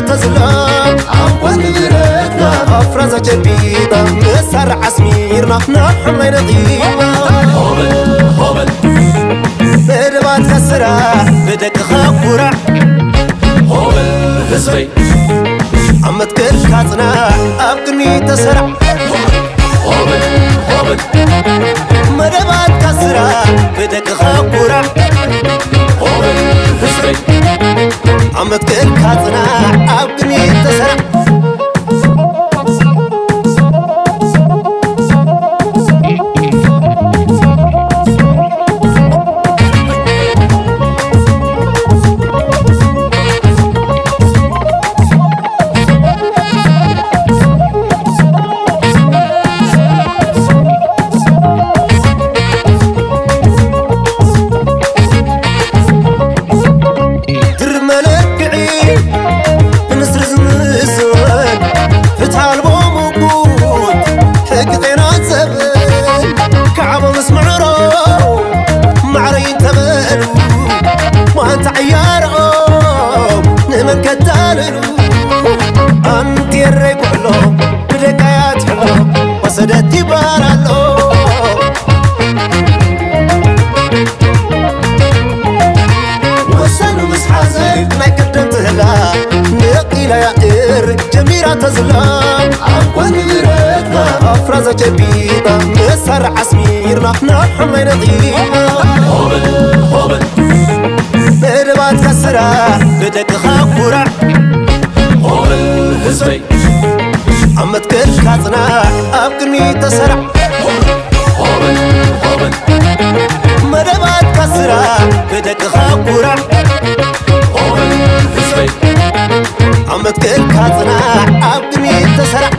ተዝላ ኣብ ጓል ንብረትና ኣፍራዛ ጨቢጣ መሳርዕ ኣስሚርና ናብ ሓምላይ ነቒልና። ሆበል ሆበል መደባትካ ስራሕ ብደቅኻ ኩራዕ። ሆበል ህዝበይ ኣብ መትከልካ ጽናዕ ኣብ ቅድሚት ተሰራዕ። ሆበል ሆበል መደባትካ ስራሕ ብደቅኻ ኩራዕ። ሆበል ህዝበይ ኣብ መትከልካ ጽናዕ ኣብ ቅድሚት ተሰራዕ። ድር መለክዒ ንስሪ ዝምስል ፍትሓ ኣልቦ ምጉት ሕጊ ጤና ዘብል ካዕቦ ምስ ምዕሮ ማዕረ ይተበሉ ማንታ ዕያርኦም ንመን ከታልሉ ኣንቲ ኤረይ ኩሕሎ ብደቃያ ትሕሎ ወሰደት ይባል ኣሎ። ወሰኑ ምስ ሓዘ ናይ ቀደም ትህላ ነቒላ ያእር ጀሚራ ተዝላ ኣብ ጓል ንብረትና ኣፍራዛ ጨቢጣ መሳርዕ ኣስሚርና ናብ ሓምላይ ነቒልና። ሆበል ሆበል መደባትካ ስራሕ ብደቅኻ ኩራዕ። ሆበል ህዝበይ ኣብ መትከልካ ጽናዕ ኣብ ቅድሚት ተሰራዕ። ሆበል ሆበል መደባትካ ስራሕ ብደቅኻ ኩራዕ። ሆበል ህዝበይ ኣብ መትከልካ ጽናዕ ኣብ ቅድሚት ተሰራዕ።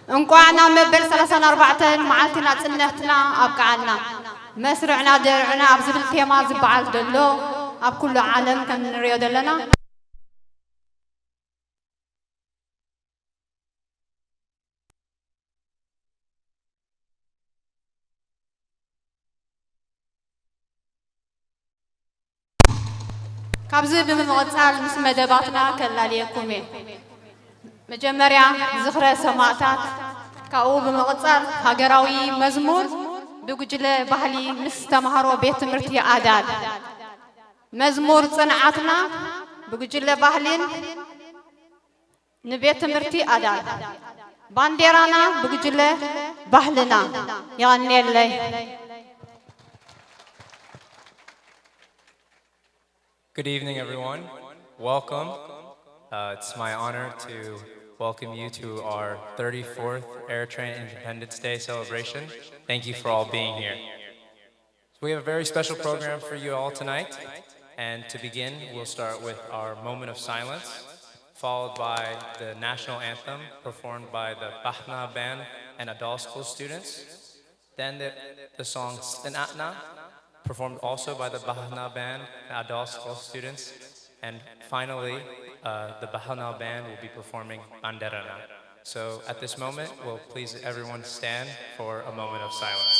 እንቋዕ ናብ መበል ሰላሳን ኣርባዕተን መዓልቲ ናጽነትና ኣብቅዓና። መስርዕና ደርዕና ኣብ ዝብል ቴማ ዝበዓል ዘሎ ኣብ ኩሉ ዓለም ከም እንሪኦ ዘለና፣ ካብዚ ብምቕጻል ምስ መደባትና ከላልየኩም እየ። መጀመርያ ዝኽረ ሰማእታት፣ ካብኡ ብምቕጻል ሃገራዊ መዝሙር ብጉጅለ ባህሊ ምስ ተምሃሮ ቤት ትምህርቲ ኣዳል። መዝሙር ጽንዓትና ብጉጅለ ባህሊን ንቤት ትምህርቲ ኣዳል። ባንዴራና ብጉጅለ ባህልና። የቐንየለይ። Good evening, everyone. Welcome. Uh, it's my honor to welcome you to our thirty-fourth Eritrean Independence Day celebration. Thank you for all being here. So we have a very special program for you all tonight. And to begin, we'll start with our moment of silence, followed by the national anthem performed by the Bahna Band and Adal School students. Then the, the song Tsinatna, performed also by the Bahna Band and Adal School students. And finally, uh, the Bahna Band will be performing Banderana. So at this moment, we'll please everyone stand for a moment of silence.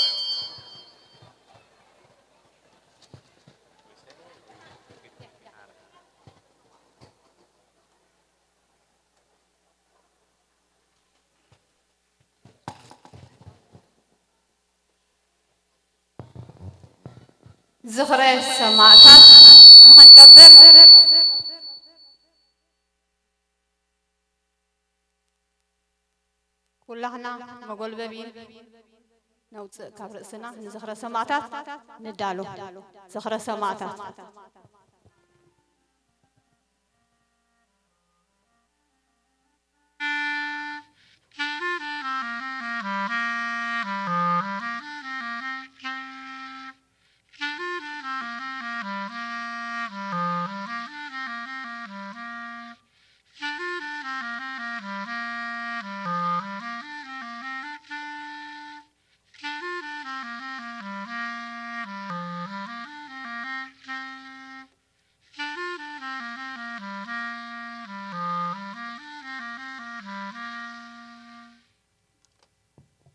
ዝኽረ ሰማእታት ንኽንቀብር ኩላህና መጎልበቢ ነውፅእ ካብ ርእስና። ንዝኽረ ሰማእታት ንዳሎ። ዝኽረ ሰማእታት።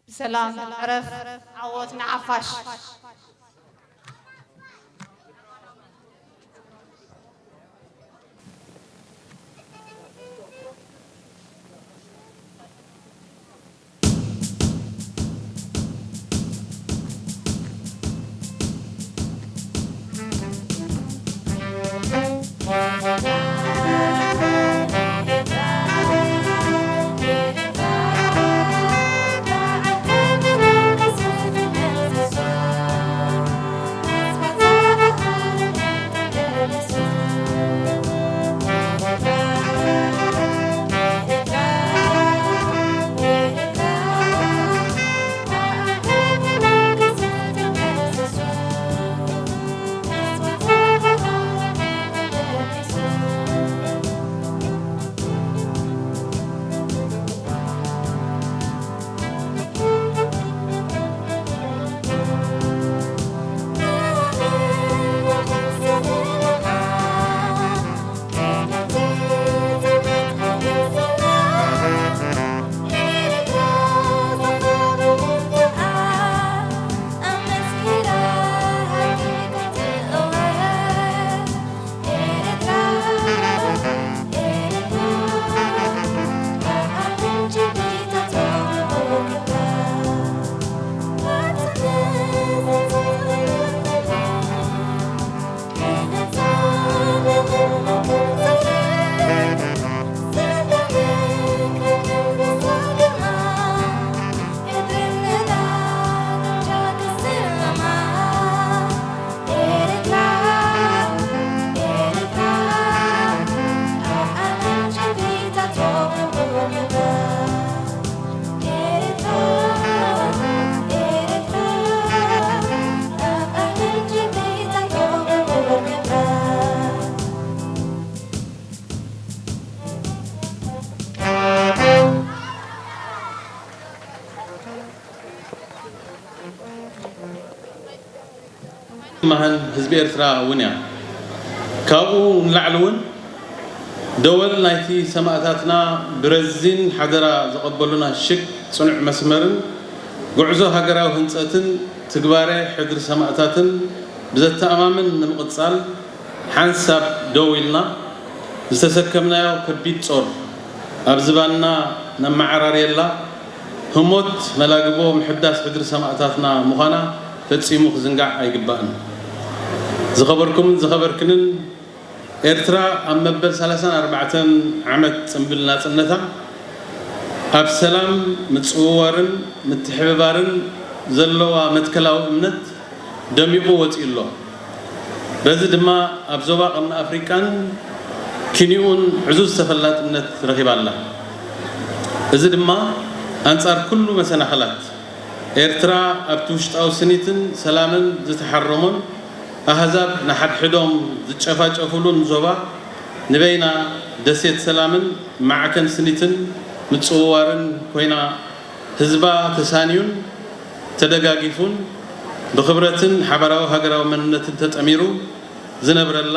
ብሰላም ዕረፍ። ዓወት ንሓፋሽ። ማህን ህዝቢ ኤርትራ እውን እያ። ካብኡ ንላዕሊ እውን ደወል ናይቲ ሰማእታትና ብረዚን ሓደራ ዘቐበሉና ሽግ ጽኑዕ መስመርን ጉዕዞ ሃገራዊ ህንጸትን ትግባረ ሕድሪ ሰማእታትን ብዘተኣማምን ንምቕጻል ሓንሳብ ደው ኢልና ዝተሰከምናዮ ከቢድ ጾር ኣብ ዝባንና ነመዓራርየላ ህሞት መላግቦ ምሕዳስ ሕድሪ ሰማእታትና ምዃና ፈጺሙ ክዝንጋዕ ኣይግባእን። ዝኸበርኩምን ዝኸበርክንን፣ ኤርትራ ኣብ መበል ሰላሳን ኣርባዕተን ዓመት ጽምብል ናጽነታ ኣብ ሰላም ምጽውዋርን ምትሕብባርን ዘለዋ መትከላዊ እምነት ደሚቑ ወጺኡ ኣሎ። በዚ ድማ ኣብ ዞባ ቀርኒ ኣፍሪቃን ኪንኡን ዕዙዝ ተፈላጥነት ረኺባ ኣላ። እዚ ድማ ኣንጻር ኩሉ መሰናኽላት ኤርትራ ኣብቲ ውሽጣዊ ስኒትን ሰላምን ዝተሓረሞን ኣህዛብ ንሓድሕዶም ዝጨፋጨፉሉን ዞባ ንበይና ደሴት ሰላምን ማዕከን ስኒትን ምጽውዋርን ኮይና ህዝባ ተሳንዩን ተደጋጊፉን ብኽብረትን ሓባራዊ ሃገራዊ መንነትን ተጠሚሩ ዝነብረላ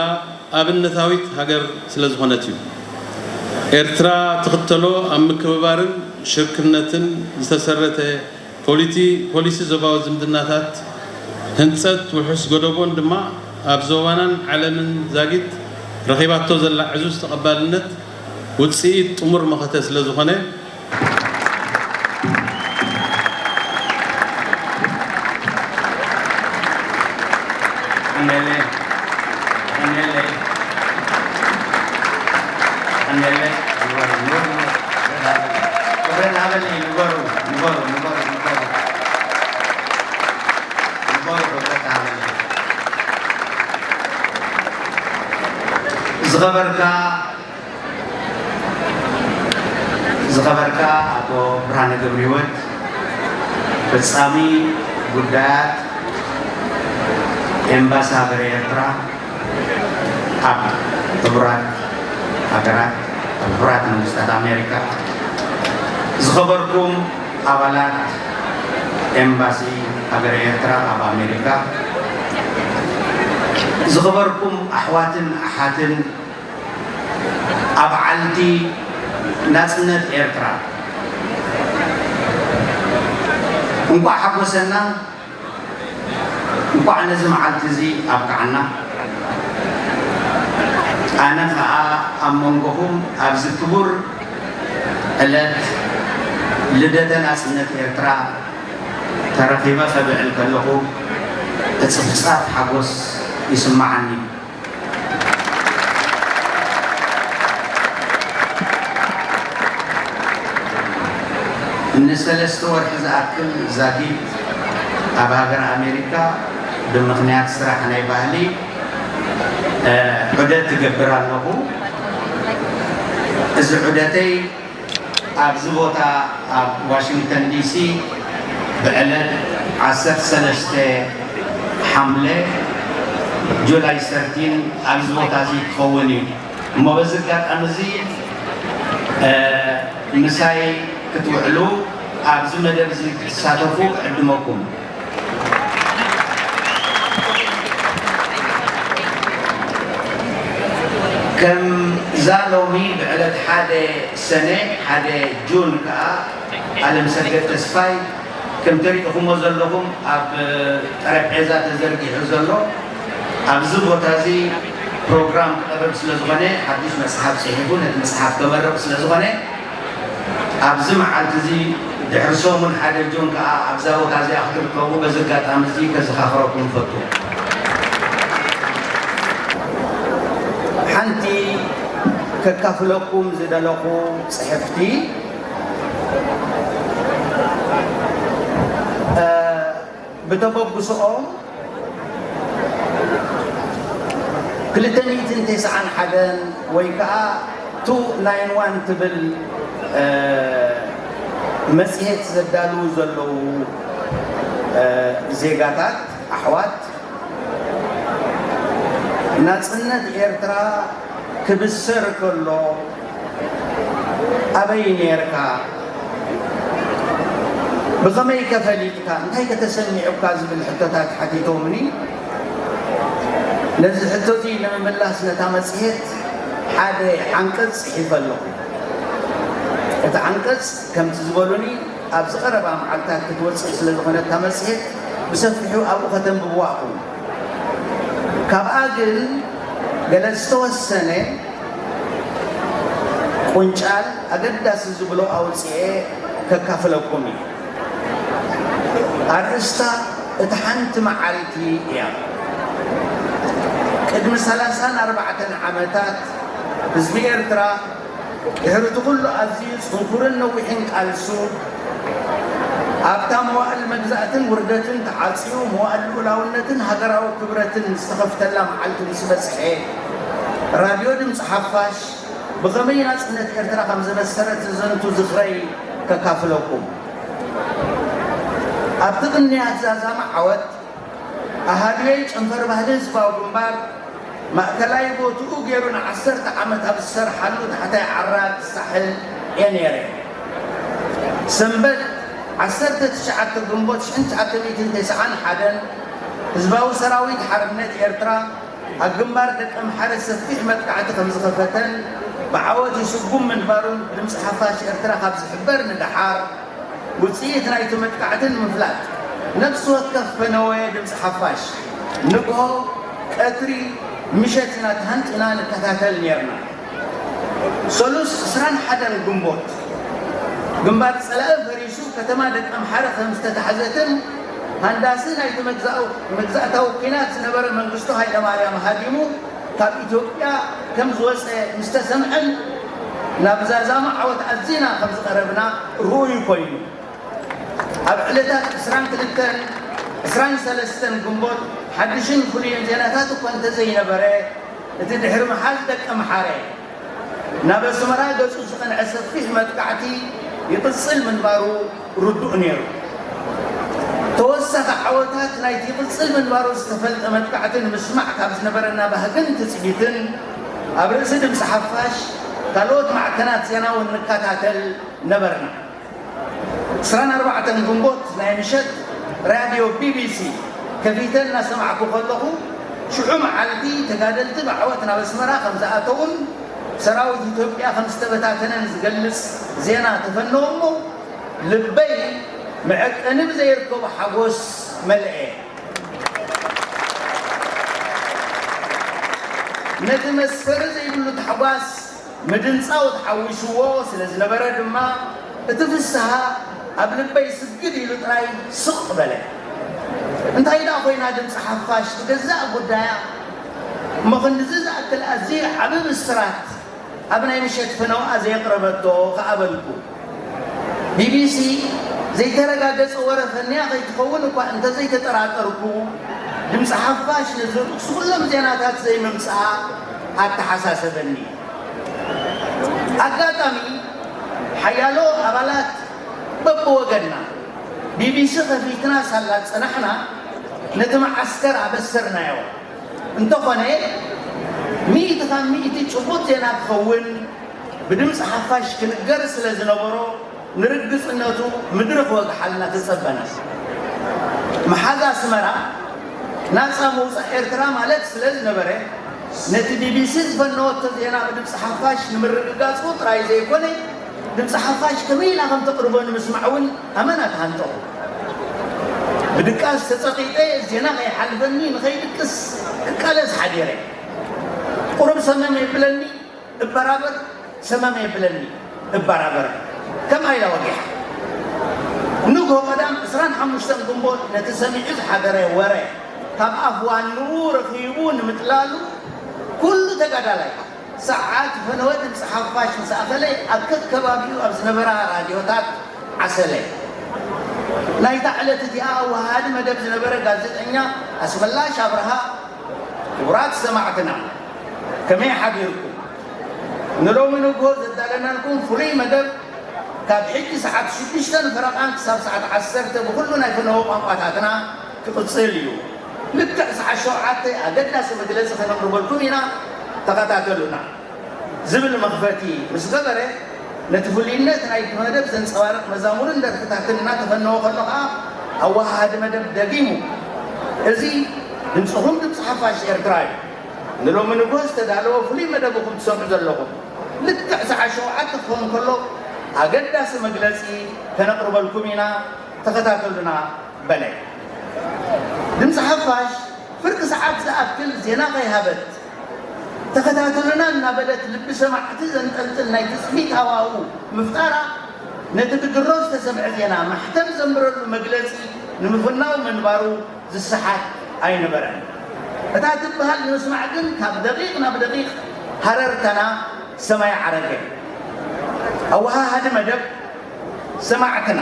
ኣብነታዊት ሃገር ስለ ዝኾነት እዩ። ኤርትራ ትኽተሎ ኣብ ምክብባርን ሽርክነትን ዝተሰረተ ፖሊቲ-፣ ፖሊሲ ዞባዊ ዝምድናታት፣ ህንጸት ውሑስ ጎደቦን ድማ ኣብ ዞባናን ዓለምን ዛጊት ረኺባቶ ዘላ ዕዙዝ ተቐባልነት ውጽኢት ጥሙር መኸተ ስለ ዝኾነ፣ ዝኸበርካ ዝኸበርካ ኣቶ ብርሃነ ገብረህይወት፣ ፈጻሚ ጉዳያት ኤምባሲ ሃገረ ኤርትራ ኣብ ሕቡራት ሃገራት፣ ኣብ ሕቡራት መንግስታት ኣሜሪካ፣ ዝኸበርኩም ኣባላት ኤምባሲ ሃገረ ኤርትራ ኣብ ኣሜሪካ፣ ዝኸበርኩም ኣሕዋትን ኣሓትን ኣብ ዓልቲ ናጽነት ኤርትራ፣ እንቋዕ ሓጎሰና፣ እንቋዕ ነዚ መዓልቲ እዚ ኣብቅዓና። ኣነ ኸኣ ኣብ መንጎኹም ኣብዚ ክቡር ዕለት ልደተ ናጽነት ኤርትራ ተረኺበ ከብዕል ከለኹ እጽፍጻፍ ሓጎስ ይስምዓኒ። ንሰለስተ ወርሒ ዝኣክል ዛጊት ኣብ ሃገር ኣሜሪካ ብምኽንያት ስራሕ ናይ ባህሊ፣ እ፣ ዑደት እገብር ኣለኹ። እዚ ዑደተይ ኣብዚ ቦታ ኣብ ዋሽንግተን ዲሲ ብዕለት ዓሰርተ ሰለስተ ሓምለ፣ ጁላይ ሰርቲን፣ ኣብዚ ቦታ እዚ ክኸውን እዩ። እሞ በዚ ኣጋጣሚ እዚ፣ እ፣ ምሳይ ክትውዕሉ፣ ኣብዚ መደብ እዚ ክትሳተፉ እዕድመኩም። ከምዛ ሎሚ ብዕለት ሓደ ሰነ፣ ሓደ ጁን ከኣ፣ ኣለምሰገድ ተስፋይ፣ ከም ትሪእኹሞ ዘለኹም ኣብ ጠረጴዛ ተዘርጊሑ ዘሎ፣ ኣብዚ ቦታ እዚ ፕሮግራም ክቐርብ ስለ ዝኾነ፣ ሓድሽ መጽሓፍ ጽሒፉ ነቲ መጽሓፍ ከመርቕ ስለ ዝኾነ፣ ኣብዚ መዓልቲ እዚ ድሕሪ ሰሙን ሓደ ጁን ከኣ ኣብዛ ቦታ እዚኣ ክትርከቡ በዚ ኣጋጣሚ እዚ ከዘኻኽረኩም እፈቱ። ሓንቲ ከካፍለኩም ዝደለኹ ጽሕፍቲ፣ እ፣ ብተበግሶኦም ክልተ ሚእትን ተስዓን ሓደን ወይ ከኣ ቱ ናይን ዋን ትብል፣ እ፣ መጽሔት ዘዳልዉ ዘለዉ፣ እ፣ ዜጋታት፣ ኣሕዋት፣ ናጽነት ኤርትራ ክብሰር ከሎ ኣበይ ኔርካ? ብኸመይ ከ ፈሊጥካ? እንታይ ከ ተሰሚዑካ? ዝብል ሕቶታት ሓቲቶምኒ። ነዚ ሕቶ እዚ ንምምላስ ነታ መጽሔት ሓደ ዓንቀጽ ጽሒፈ ኣለኹ። እቲ ዓንቀጽ ከምቲ ዝበሉኒ ኣብዚ ቀረባ መዓልታት ክትወጽእ ስለ ዝኾነት እታ መጽሔት ብሰፊሑ ኣብኡ ከተንብብዋ ኢኹም። ካብኣ ግን ገለ ዝተወሰነ ቁንጫል ኣገዳሲ ዝብሎ ኣውጽኤ ከካፍለኩም እዩ። ኣርእስታ እታ ሓንቲ መዓልቲ እያ። ቅድሚ ሰላሳን ኣርባዕተን ዓመታት ህዝቢ ኤርትራ ድሕሪ እቲ ኩሉ ኣዝዩ ጽንኩርን ነዊሕን ቃልሱ ኣብታ መዋእል መግዛእትን ውርደትን ተዓጽዩ መዋእል ልኡላውነትን ሃገራዊ ክብረትን ዝተኸፍተላ መዓልቲ ምስ በጽሐ ራድዮ ድምጺ ሓፋሽ ብኸመይ ናጽነት ኤርትራ ከም ዘበሰረት ዝዘንቱ ዝኽረይ ከካፍለኩም። ኣብቲ ቅንያት ዛዛሚ ዓወት ኣሃዱየይ ጨንፈር ባህሊ ህዝባዊ ግንባር ማእከላይ ቦትኡ ገይሩ ንዓሰርተ ዓመት ኣብ ዝሰርሓሉ ታሕታይ ዓራግ ሳሕል እየ ነይረ። ሰንበት ዓሰርተ ትሽዓተ ግንቦት ሽሕን ትሽዓተ ሚእትን ተስዓን ሓደን ህዝባዊ ሰራዊት ሓርነት ኤርትራ ኣብ ግንባር ደቀምሓረ ሰፊሕ መጥቃዕቲ ከም ዝኸፈተን ብዓወት ይስጉም ምንባሩን ብድምፂ ሓፋሽ ኤርትራ ካብ ዝሕበር ንደሓር ውፅኢት ናይቲ መጥቃዕቲ ንምፍላጥ ነፍሲ ወከፍ ፈነወ ድምፂ ሓፋሽ ንግሆ፣ ቀትሪ፣ ምሸት ኢና ተሃንጢና ንከታተል ነይርና። ሰሉስ ዕስራን ሓደን ግንቦት ግንባር ጸላኢ ፈሪሱ ከተማ ደቀምሓረ ከም ዝተታሕዘትን ሃንዳሲ ናይቲ መግዛእታዊ ኲናት ዝነበረ መንግስቱ ሃይለማርያም ሃዲሙ ካብ ኢትዮጵያ ከም ዝወጸ ምስ ተሰምዐን ናብ ዛዛሚ ዓወት ኣዚና ከም ዝቐረብና ርኡይ ኮይኑ። ኣብ ዕለታት ዕስራን ክልተን ዕስራን ሰለስተን ግንቦት ሓድሽን ፍሉይን ዜናታት እኳ እንተዘይነበረ እቲ ድሕሪ ምሓዝ ደቀምሓረ ናብ ኣስመራ ገጹ ዝቐንዐ ሰፊሕ መጥቃዕቲ ይቕጽል ምንባሩ ርዱእ ነይሩ። ተወሳኺ ዓወታት ናይቲ ይቕጽል ምንባሩ ዝተፈልጠ መጥቃዕቲ ንምስማዕ ካብ ዝነበረና ባህግን ትጽቢትን ኣብ ርእሲ ድምጺ ሓፋሽ ካልኦት ማዕከናት ዜና እውን ንከታተል ነበርና። ዕስራን ኣርባዕተን ግንቦት ናይ ምሸት ራድዮ ቢቢሲ ከፊተ እናሰማዕኩ ከለኹ ሽዑ መዓልቲ ተጋደልቲ ብዓወት ናብ ኣስመራ ከም ዝኣተዉን ሰራዊት ኢትዮጵያ ከም ዝተበታተነን ዝገልጽ ዜና ተፈነወ እሞ ልበይ መዐቀኒ ብዘይርከቦ ሓጎስ መልአ። ነቲ መስፈሪ ዘይብሉ ታሕጓስ ምድንጻው ተሓዊስዎ ስለ ዝነበረ ድማ እቲ ፍስሃ ኣብ ልበይ ስግድ ኢሉ ጥራይ ስቕ በለ። እንታይ ደኣ ኮይና ድምጺ ሓፋሽ ብገዛእ ጉዳያ እሞ ክንድዚ ዝኣክል ኣዝዩ ዓቢ ብስራት ኣብ ናይ ምሸት ፈነውኣ ዘየቕረበቶ ከኣ በልኩ። ቢቢሲ ዘይተረጋገጸ ወረ ፈንያ ከይትኸውን እኳ እንተዘይተጠራጠርኩ ድምጺ ሓፋሽ ነዚ ርኡስ ኩሎም ዜናታት ዘይምምጽኣ ኣተሓሳሰበኒ። ኣጋጣሚ ሓያሎ ኣባላት በብወገንና ቢቢሲ ከፊትና ሳላ ዝጸናሕና ነቲ መዓስከር ኣበሰርናዮ። እንተኾነ ሚእቲ ካብ ሚእቲ ጭቡጥ ዜና ክኸውን ብድምፂ ሓፋሽ ክንገር ስለ ዝነበሮ ንርግፅነቱ ምድሪ ክወግሓልና ተፀበና። መሓዝ ኣስመራ ናፃ ምውፃእ ኤርትራ ማለት ስለ ዝነበረ ነቲ ቢቢሲ ዝፈነወቶ ዜና ብድምፂ ሓፋሽ ንምርግጋፁ ጥራይ ዘይኮነ ድምፂ ሓፋሽ ከመይ ኢላ ከም ተቕርቦ ንምስማዕ እውን ኣመና ተሃንጠኹ። ብድቃስ ተፀቒጠ ዜና ከይሓልፈኒ ንኸይድቅስ ክቃለስ ሓዲረ። ቁሩብ ሰመም የብለኒ እበራበር፣ ሰመም የብለኒ እበራበር። ከምኣ ኢላ ወጊሓ። ንግሆ ቀዳም ዕስራን ሓሙሽተን ግንቦት ነቲ ሰሚዑ ዝሓደረ ወረ ካብ ኣፍ ዋንኡ ረኺቡ ንምጥላሉ ኩሉ ተጋዳላይ ሰዓት ፈነወ ድምፂ ሓፋሽ ምስ ኣኸለ ኣብ ከከባቢኡ ኣብ ዝነበራ ራድዮታት ዓሰለ። ናይታ ዕለት እቲኣ ኣወሃሃዲ መደብ ዝነበረ ጋዜጠኛ ኣስመላሽ ኣብርሃ፣ ክቡራት ሰማዕትና፣ ከመይ ሓዲርኩም? ንሎሚ ንግሆ ዘዳለናልኩም ፍሉይ መደብ ካብ ሕጂ ሰዓት ሽዱሽተን ፈረቓን ክሳብ ሰዓት ዓሰርተ ብኹሉ ናይ ፈነወ ቋንቋታትና ክቕጽል እዩ። ልክዕ ሰዓት ሸውዓተ ኣገዳሲ መግለጺ ከነቕርበልኩም ኢና፣ ተኸታተሉና። ዝብል መኽፈቲ ምስ ገበረ፣ ነቲ ፍሉይነት ናይቲ መደብ ዘንጸባርቕ መዛሙርን ደርፍታትን እናተፈነወ ከሎ ኸኣ፣ ኣወሃሃዲ መደብ ደጊሙ፣ "እዚ ድምጽኹም ድምጺ ሓፋሽ ኤርትራ እዩ። ንሎሚ ንግሆ ዝተዳለወ ፍሉይ መደብኹም ትሰምዑ ዘለኹም ልክዕ ሰዓት ሸውዓተ ክኸውን ከሎ ኣገዳሲ መግለጺ ከነቕርበልኩም ኢና፣ ተኸታተሉና በለ። ድምፂ ሓፋሽ ፍርቂ ሰዓት ዝኣክል ዜና ከይሃበት ተኸታተሉና እናበለት ልቢ ሰማዕቲ ዘንጠልጥል ናይ ትጽቢት ሃዋህው ምፍጣራ ነቲ ብድሮ ዝተሰምዐ ዜና ማሕተም ዘንብረሉ መግለጺ ንምፍናው ምንባሩ ዝሰሓት ኣይነበረን። እታ ትበሃል ንምስማዕ ግን ካብ ደቂቕ ናብ ደቂቕ ሃረርታና ሰማይ ዓረገ። ኣወሃሃዲ መደብ ሰማዕትና፣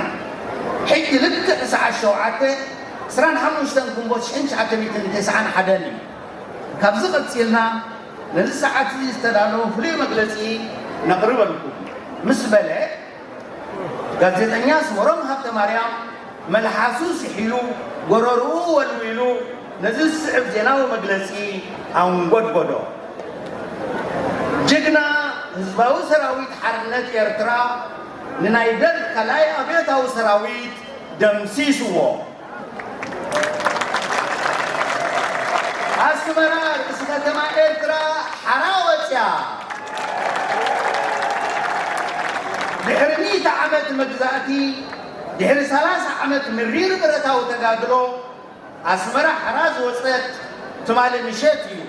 ሕጂ ልክዕ ሰዓት ሸውዓተ ዕስራን ሓሙሽተን ግንቦት ሽሕን ትሽዓተ ሚእትን ተስዓን ሓደን እዩ። ካብዚ ቀጺልና ነዚ ሰዓት እዚ ዝተዳለወ ፍሉይ መግለጺ ነቕርበልኩም ምስ በለ፣ ጋዜጠኛ ኣስመሮም ሃብተማርያም መልሓሱ ስሒሉ፣ ጎረርኡ ወልዊሉ፣ ነዚ ዝስዕብ ዜናዊ መግለጺ ኣንጎድጎዶ። ጅግና ህዝባዊ ሰራዊት ሓርነት ኤርትራ ንናይ ደርግ ካልኣይ ኣብዮታዊ ሰራዊት ደምሲስዎ። ኣስመራ ርእሲ ከተማ ኤርትራ ሓራ ወጽያ። ድሕሪ ሚእቲ ዓመት መግዛእቲ፣ ድሕሪ ሰላሳ ዓመት ምሪር ብረታዊ ተጋድሎ፣ ኣስመራ ሓራ ዝወጸት ትማሊ ምሸት እዩ።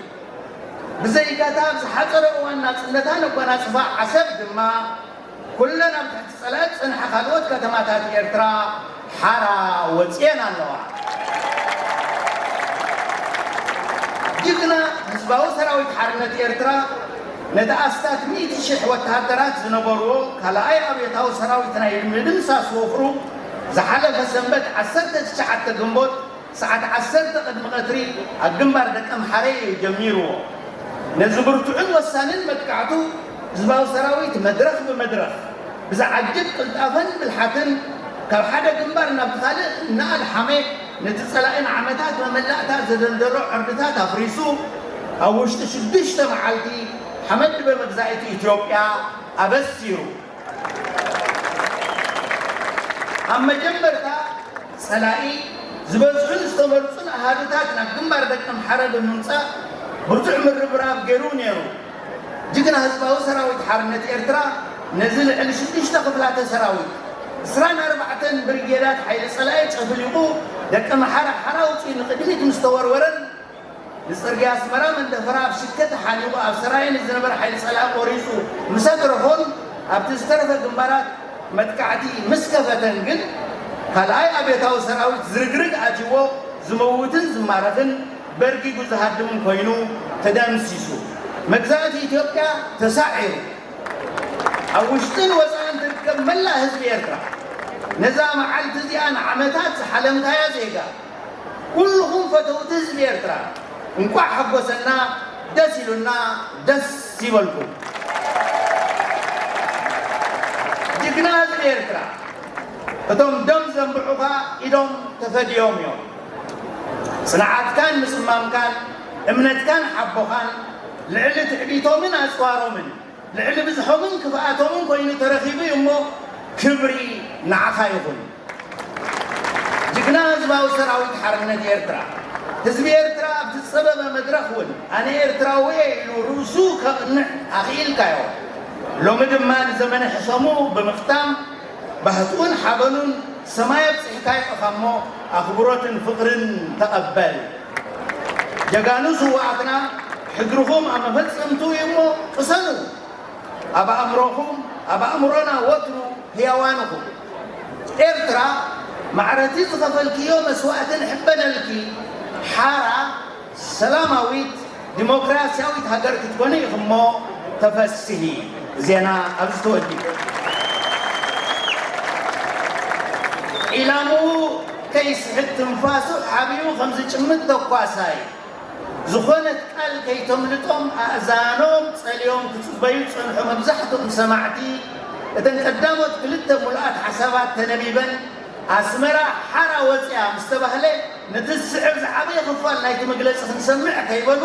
ብዘይካታ ኣብ ዝሓጸረ እዋን ናጽነታ ነጓናጽፋ ዓሰብ ድማ፣ ኩለን ኣብ ትሕቲ ጸላኢ ዝጸንሓ ካልኦት ከተማታት ኤርትራ ሓራ ወጽየን ኣለዋ። ጅግና ህዝባዊ ሰራዊት ሓርነት ኤርትራ ነቲ ኣስታት ሚእቲ ሽሕ ወተሃደራት ዝነበርዎ ካልኣይ ኣብዮታዊ ሰራዊት ናይ ምድምሳስ ወፍሩ ዝሓለፈ ሰንበት ዓሰርተ ትሽዓተ ግንቦት ሰዓት ዓሰርተ ቅድሚ ቀትሪ ኣብ ግንባር ደቀምሓረ እዩ ጀሚርዎ። ነዚ ብርቱዕን ወሳንን መጥቃዕቱ ህዝባዊ ሰራዊት መድረኽ ብመድረኽ ብዝዓጅብ ቅልጣፈን ብልሓትን ካብ ሓደ ግንባር ናብቲ ካልእ እናኣድሓመ ነቲ ጸላኢ ንዓመታት መመላእታ ዘደልደሎ ዕርድታት ኣፍሪሱ ኣብ ውሽጢ ሽዱሽተ መዓልቲ ሓመድ ድበ መግዛኢት ኢትዮጵያ ኣበሲሩ። ኣብ መጀመርታ ጸላኢ ዝበዝሑን ዝተመርጹን ኣሃዱታት ናብ ግንባር ደቀምሓረ ብምምጻእ ብርቱዕ ምርብራብ ገይሩ ነይሩ። ጅግና ህዝባዊ ሰራዊት ሓርነት ኤርትራ ነዚ ልዕሊ ሽዱሽተ ክፍላተ ሰራዊት፣ ዕስራን ኣርባዕተን ብርጌዳት ሓይሊ ጸላኢ ጨፍሊቑ ደቀምሓረ ሓራ ኣውጺኡ ንቕድሚት ምስ ተወርወረን ንጽርግያ ኣስመራ መንደፈራ ኣብ ሽከት ሓኒቑ ኣብ ሰራየ ንዝነበረ ሓይሊ ጸላኢ ቆሪጹ ምስ ኣትረፎን ኣብቲ ዝተረፈ ግንባራት መጥቃዕቲ ምስ ከፈተን ግን ካልኣይ ኣብዮታዊ ሰራዊት ዝርግርግ ኣትይዎ ዝመውትን ዝማረኽን በርጊጉ ዝሃድምን ኮይኑ ተደምሲሱ። መግዛእቲ ኢትዮጵያ ተሳዒሩ። ኣብ ውሽጥን ወጻእን ትርከብ መላእ ህዝቢ ኤርትራ ነዛ መዓልቲ እዚኣ ንዓመታት ዝሓለምካያ ዜጋ ኩልኹም ፈተውቲ ህዝቢ ኤርትራ እንቋዕ ሓጎሰና፣ ደስ ኢሉና፣ ደስ ይበልኩም። ጅግና ህዝቢ ኤርትራ፣ እቶም ደም ዘንብዑኻ ኢዶም ተፈድዮም እዮም። ጽንዓትካን ምጽማምካን፣ እምነትካን ሓቦኻን ልዕሊ ትዕቢቶምን ኣጽዋሮምን፣ ልዕሊ ብዝሖምን ክፍኣቶምን ኮይኑ ተረኺቡ እዩ እሞ፣ ክብሪ ንዓኻ ይኹን። ጅግና ህዝባዊ ሰራዊት ሓርነት ኤርትራ፣ ህዝቢ ኤርትራ ኣብቲ ዝጸበበ መድረኽ እውን ኣነ ኤርትራዊ እየ ኢሉ ርእሱ ከቕንዕ ኣኽኢልካዮ። ሎሚ ድማ ንዘመነ ሕሰሙ ብምኽታም፣ ባህትኡን ሓበኑን ሰማይ ኣብጺሕካዮ ኢኻ እሞ፣ ኣኽብሮትን ፍቕርን ተቐበል። ጀጋኑ ስውኣትና ሕድርኹም ኣብ መፈጸምትኡ እዩ እሞ፣ ቅሰኑ። ኣብ ኣእምሮኹም፣ ኣብ ኣእምሮና ወትሩ ህያዋን ኢኹም። ኤርትራ፣ ማዕረቲ ዝኸፈልክዮ መስዋእቲ ንሕበነልኪ። ሓራ ሰላማዊት ዲሞክራስያዊት ሃገር ክትኮኒ ኢኹሞ፣ ተፈስሂ። ዜና ኣብዚ ተወዲኡ። ዒላምኡ ከይስሕት ትንፋሱ ሓቢኡ ከም ዝጭምት ተኳሳይ፣ ዝኾነት ቃል ከይተምልጦም ኣእዛኖም ጸልዮም ክጽበዩ ዝጸንሑ መብዛሕትኦም ሰማዕቲ፣ እተን ቀዳሞት ክልተ ምሉኣት ሓሳባት ተነቢበን፣ ኣስመራ ሓራ ወጽያ ምስ ተባህለ፣ ነቲ ዝስዕብ ዝዓበየ ክፋል ናይቲ መግለጺ ክንሰምዕ ከይበሉ፣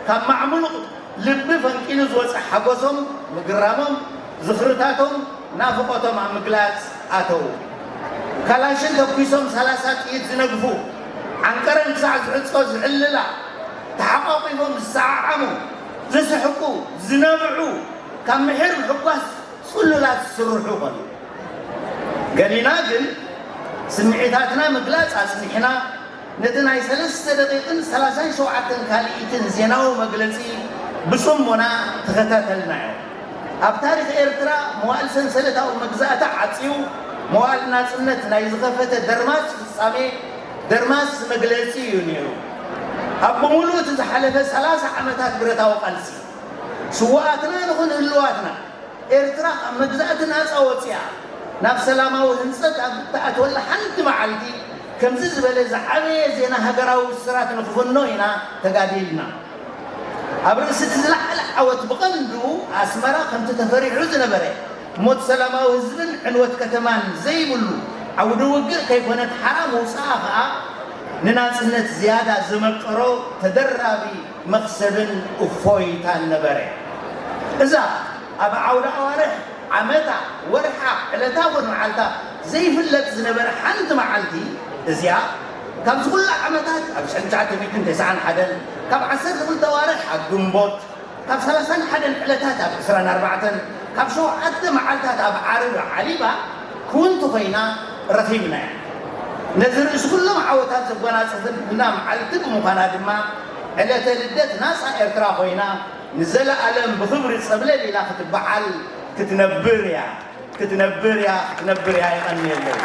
ካብ ማዕሙሉቕ ልቢ ፈንቂሉ ዝወጸ ሓጎሶም፣ ምግራሞም፣ ዝኽርታቶም፣ ናፍቖቶም ኣብ ምግላጽ ኣተዉ። ካላሽን ተኲሶም ሰላሳ ጥይት ዝነግፉ፣ ዓንቀረን ክሳዕ ዝዕጾ ዝዕልላ፣ ተሓቋ ኣቑፎም ዝሰዓዓሙ፣ ዝስሕቁ፣ ዝነብዑ፣ ካብ ምሒር ምሕጓስ ጽሉላት ዝስርሑ ኾኑ። ገሊና ግን ስምዒታትና ምግላጽ ኣጽኒሕና፣ ነቲ ናይ ሰለስተ ደቂቕን ሰላሳን ሸውዓተን ካልኢትን ዜናዊ መግለጺ ብጽሞና ተኸታተልናዮ። ኣብ ታሪኽ ኤርትራ መዋእል ሰንሰለታዊ መግዛእቲ ዓጽዩ፣ መዋእል ናጽነት ናይ ዝኸፈተ ደርማስ ፍጻሜ፣ ደርማስ መግለጺ እዩ ነይሩ። ኣብ ብምሉእ እቲ ዝሓለፈ ሰላሳ ዓመታት ብረታዊ ቃልሲ፣ ስዉኣትና ንኹን ህልዋትና፣ ኤርትራ ካብ መግዛእቲ ናጻ ወጺኣ ናብ ሰላማዊ ህንጸት ኣብ እትኣትወላ ሓንቲ መዓልቲ፣ ከምዚ ዝበለ ዝዓበየ ዜና ሃገራዊ ብስራት ንኽፍኖ ኢና ተጋዲልና። ኣብ ርእሲ እቲ ዝለዓለ ዓወት ብቐንዱ ኣስመራ ከምቲ ተፈሪሑ ዝነበረ ሞት ሰላማዊ ህዝብን ዕንወት ከተማን ዘይብሉ ዓውዲ ውግእ ከይኮነት ሓራ ምውጽኣ ከኣ ንናጽነት ዝያዳ ዘመቀሮ ተደራቢ መኽሰብን እፎይታን ነበረ። እዛ ኣብ ዓውደ ኣዋርሕ ዓመታ፣ ወርሓ፣ ዕለታ ኮን መዓልታ ዘይፍለጥ ዝነበረ ሓንቲ መዓልቲ እዚኣ፣ ካብዚ ኩሉ ዓመታት ኣብ ሽሕን ትሽዓተ ሚእትን ተስዓን ሓደን ካብ ዓሰርተ ክልተ ኣዋርሕ ኣብ ግንቦት፣ ካብ ሰላሳን ሓደን ዕለታት ኣብ ዕስራን ኣርባዕተን፣ ካብ ሸውዓተ መዓልታት ኣብ ዓርቢ ዓሊባ ክውንቲ ኮይና ረኺብናያ። ነዚ ርእሲ ኩሎም ዓወታት ዘጎናጽፍልና መዓልቲ ብምዃና ድማ ዕለተ ልደት ናጻ ኤርትራ ኮይና ንዘለኣለም ብኽብሪ ጸብለል ኢላ ክትበዓል ክትነብር እያ፣ ክትነብር እያ፣ ክትነብር እያ። የቐንየለይ።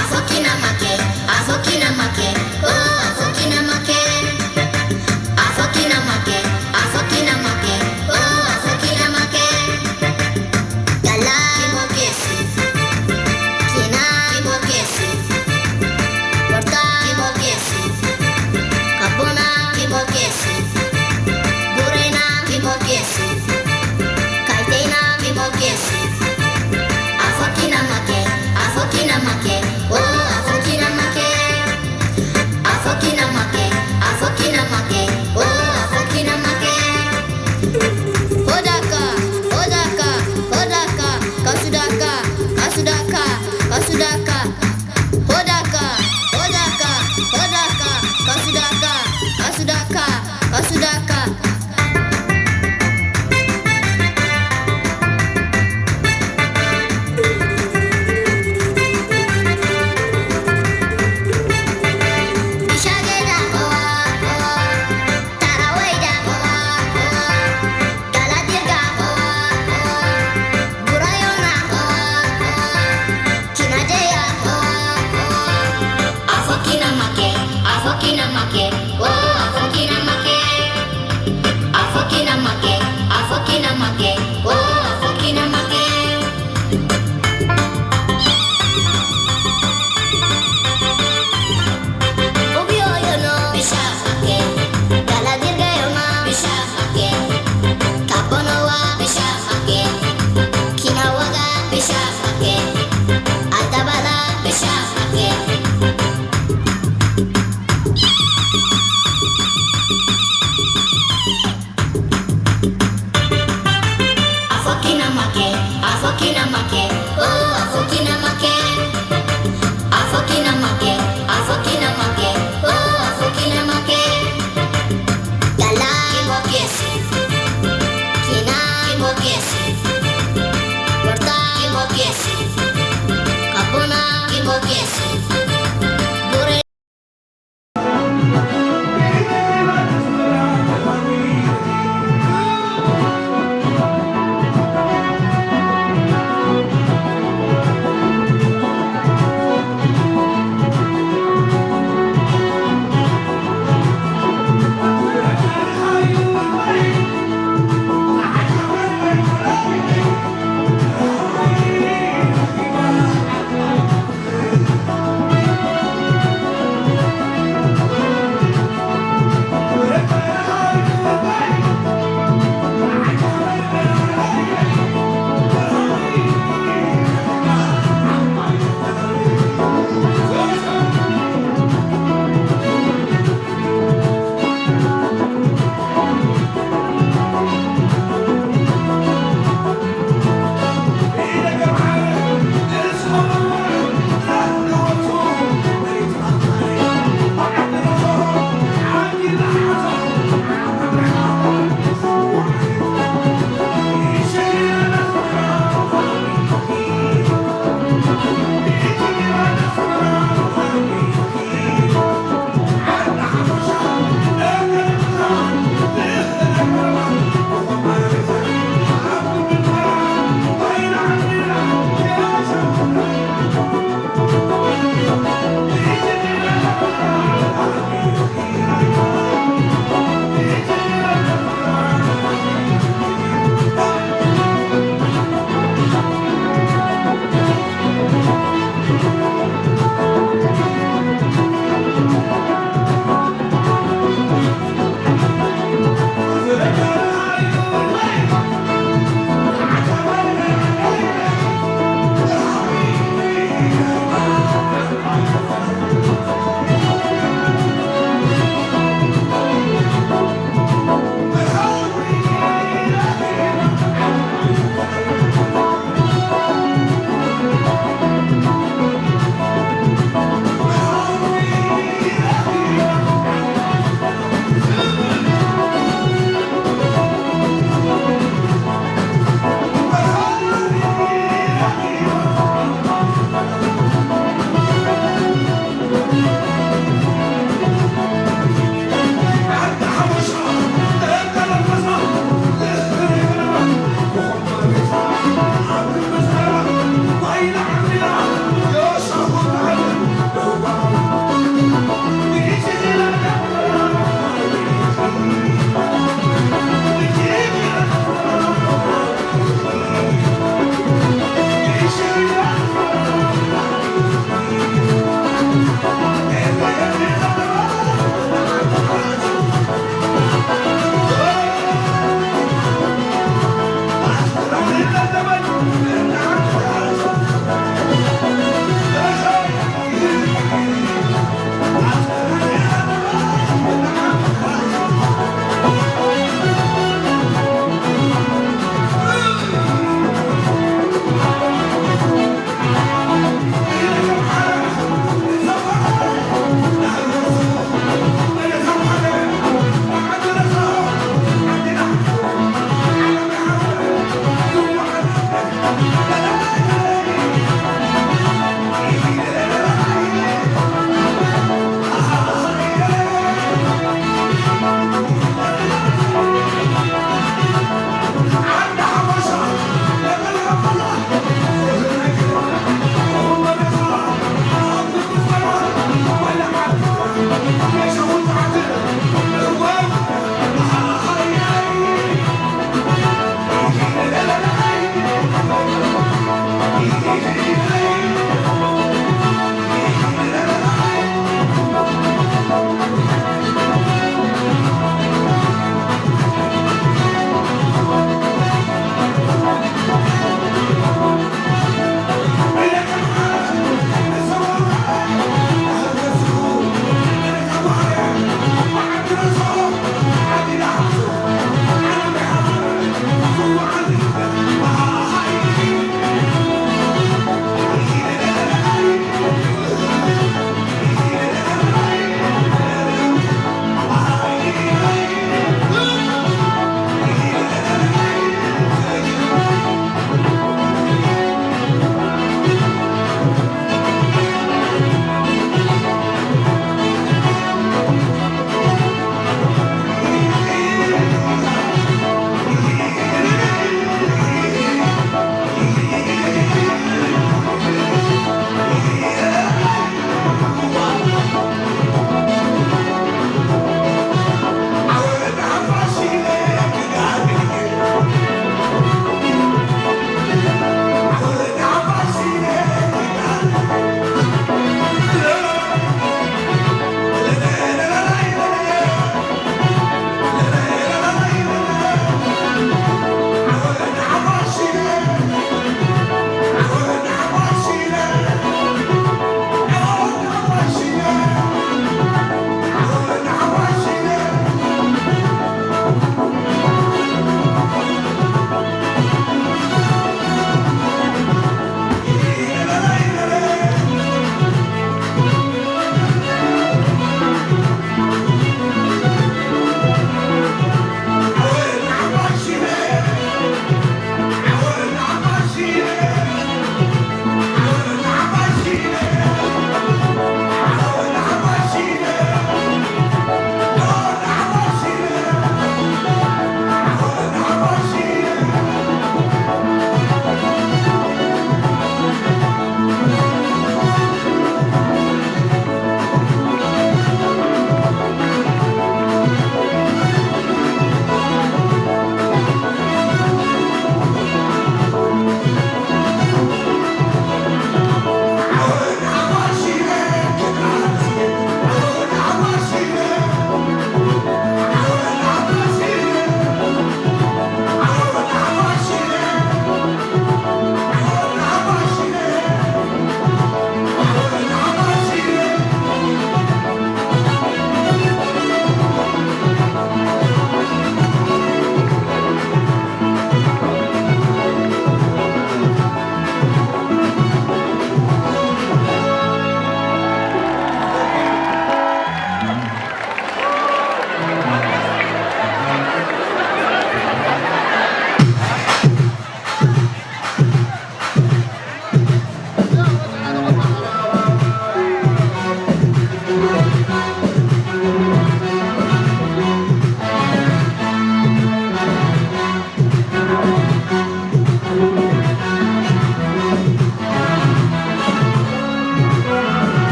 Afokina make, afokina make, oh afokina make, afokina make.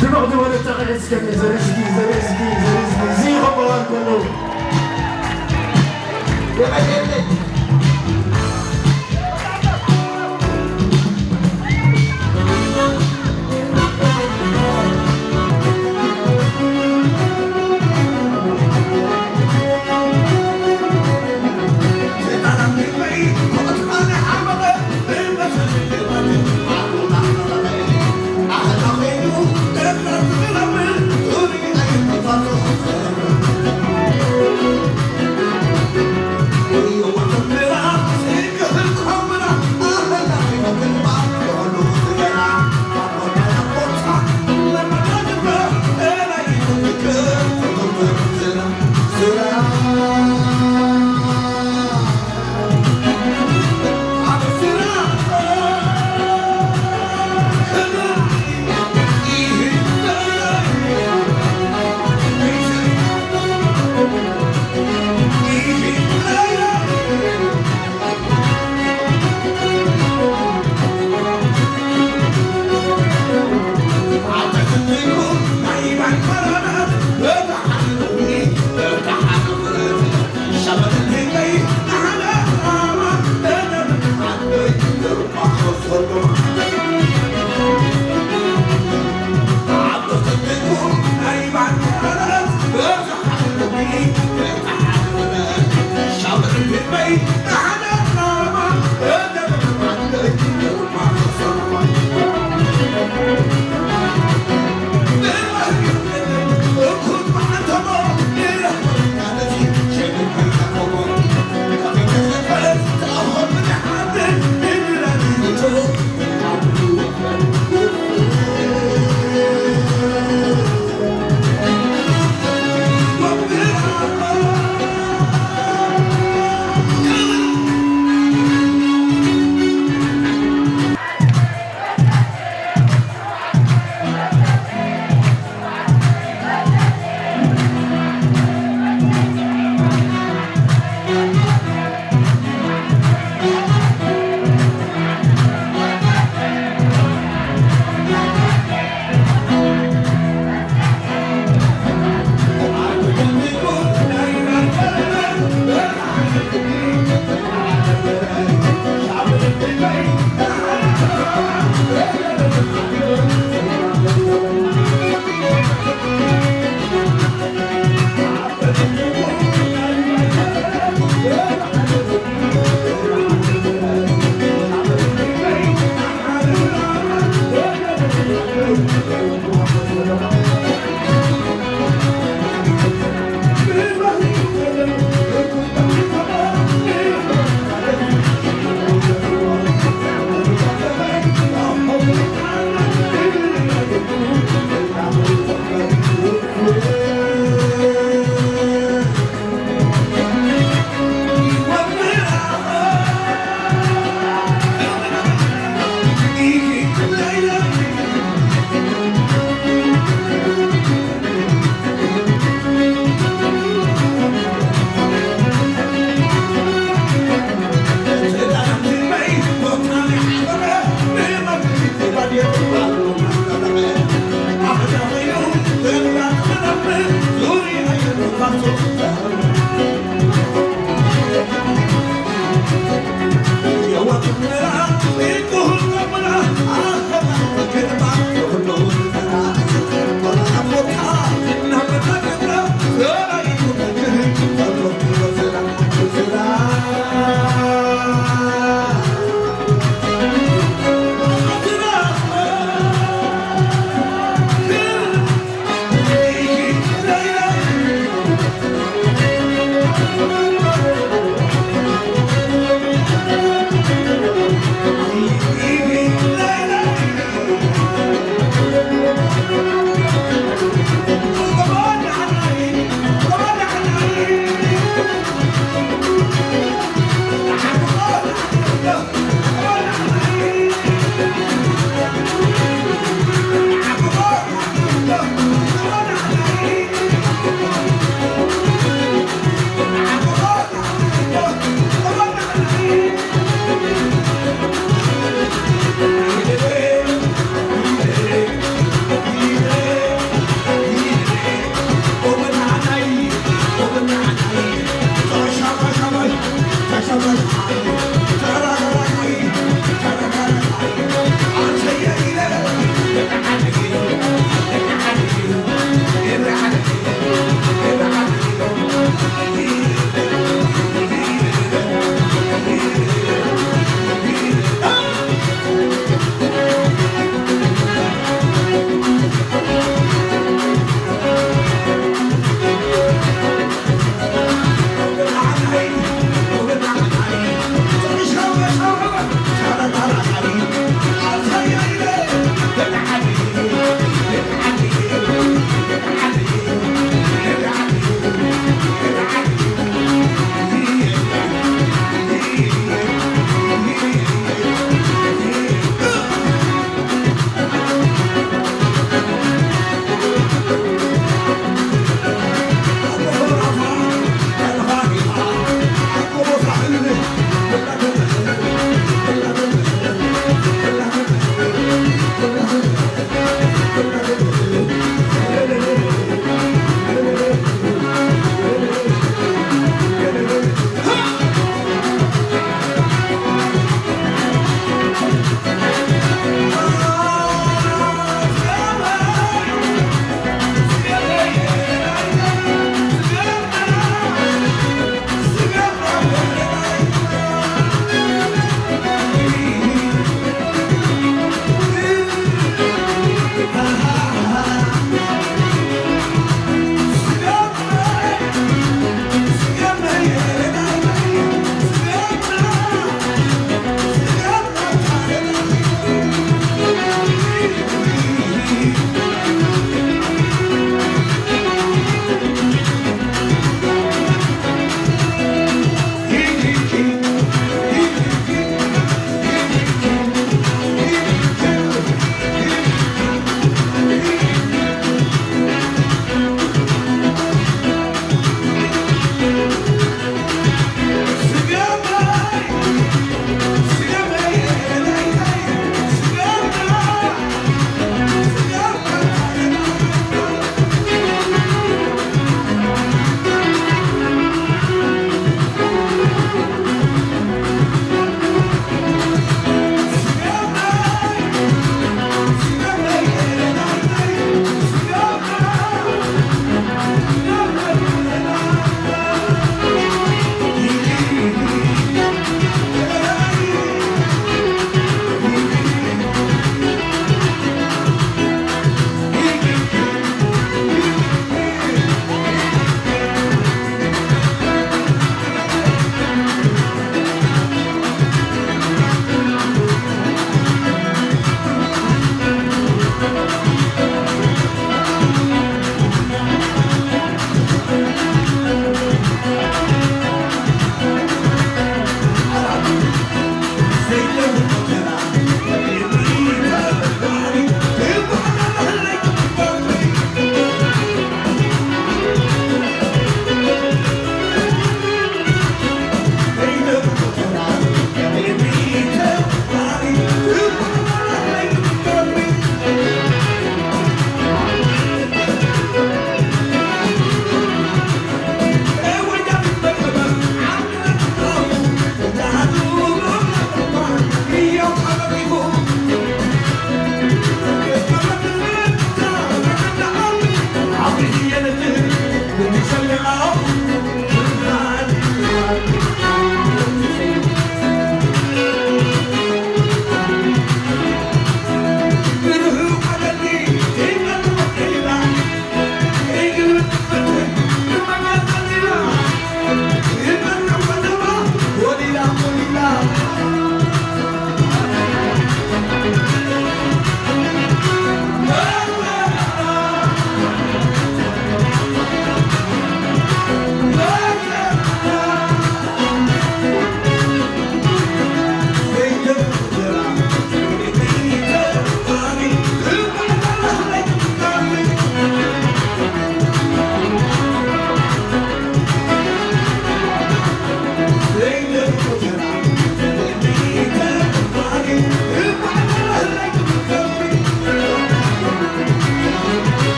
ድምቕ ዝበለ ጨቕዒ እስከ ዘርእዝጊ፣ ዘርእዝጊ፣ ዘርእዝጊ፣ እዚ ይኸበዋል ከለዉ። የቐየለይ።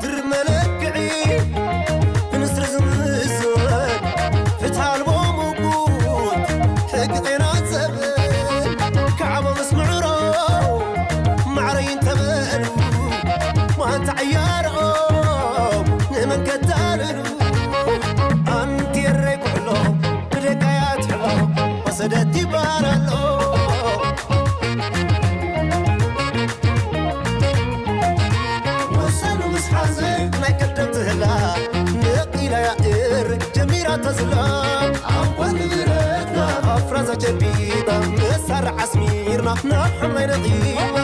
ድር መለክዒ ብንስሪ ዝምዘን ፍትሒ ኣልቦ ምጉት ሕጊ ጤና ዘብል ካዕቦ ምስ ምዕሮ ማዕረይ እንተበሉ ማንታ ዕያርኦም ንመን ከዳልሉ ኣንቲ ኤረይ ኩሕሎ ብደቃያ ትሕሎ ወሰደት ይባላሎ ወሰኑ ምስ ሓዘ ናይ ቀደም ትህላ ነቒላ ያእር ጀሚራ ተዝላ ኣንኳን ንብረትና ኣፍራዛ ጨቢጣ መሳርዕ ኣስሚርና ናብ ሓምላይ ነቒልና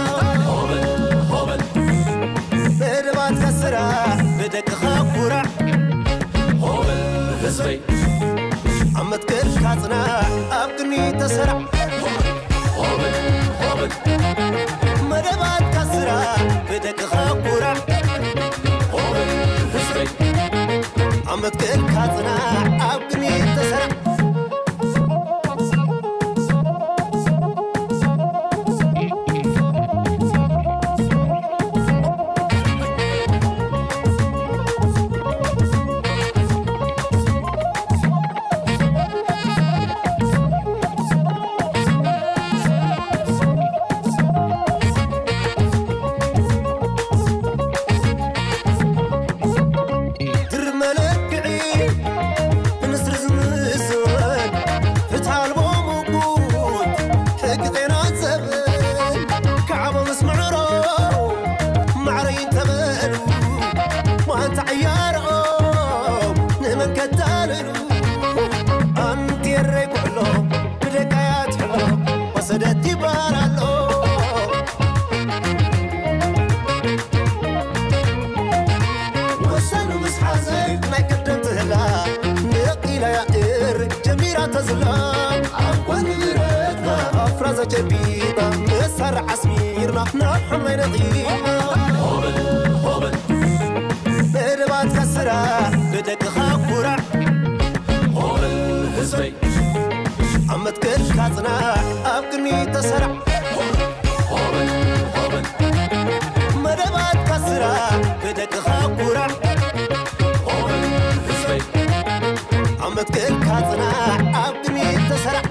መደባትካ ስራሕ ብደቅኻ ኩራዕ ሆበል ህዝበይ ኣብ መትከልካ ጽናዕ ኣብ ቅድሚ ተሰራዕ መደባትካ ስራሕ ብደቅኻ ኩራዕ ኣብ መትከልካ ጽናዕ ኣብ ቅድሚ ተሰራዕ ድር መለክዒ ብንስሪ ዝምስል ፍትሒ ኣልቦ ምጉት ሕጊ ጤና ዘብል ካዕቦ ምስ ምዕሮ ማዕረይ እንተበሉ ማንታ ዕያርኦም ንመን ከዳልሉ ኣንቲ ኤረይ ኩሕሎ ብደቃያ ትሕሎ ወሰደት ይባላሎ ወሰኑ ምስ ሓዘ ናይ ቀደም ትህላ ነቒላ ያእር ጀሚራ ተዝላ ኣንኳን ንብረትና ኣፍራዛ ጨቢጣ መሳርዕ ኣስሚርና ናብ ሓምላይ ነቒልና መደባትካ ስራሕ ብደቅኻ ኩራዕ ሆበል ህዝበይ ኣብ መትከልካ ጽናዕ ኣብ ቅድሚት ተሰራዕ ሆበል ሆበል መደባትካ ስራሕ ብደቅኻ ኩራዕ ሆበል ህዝበይ ኣብ መትከልካ ጽናዕ ኣብ ቅድሚት ተሰራዕ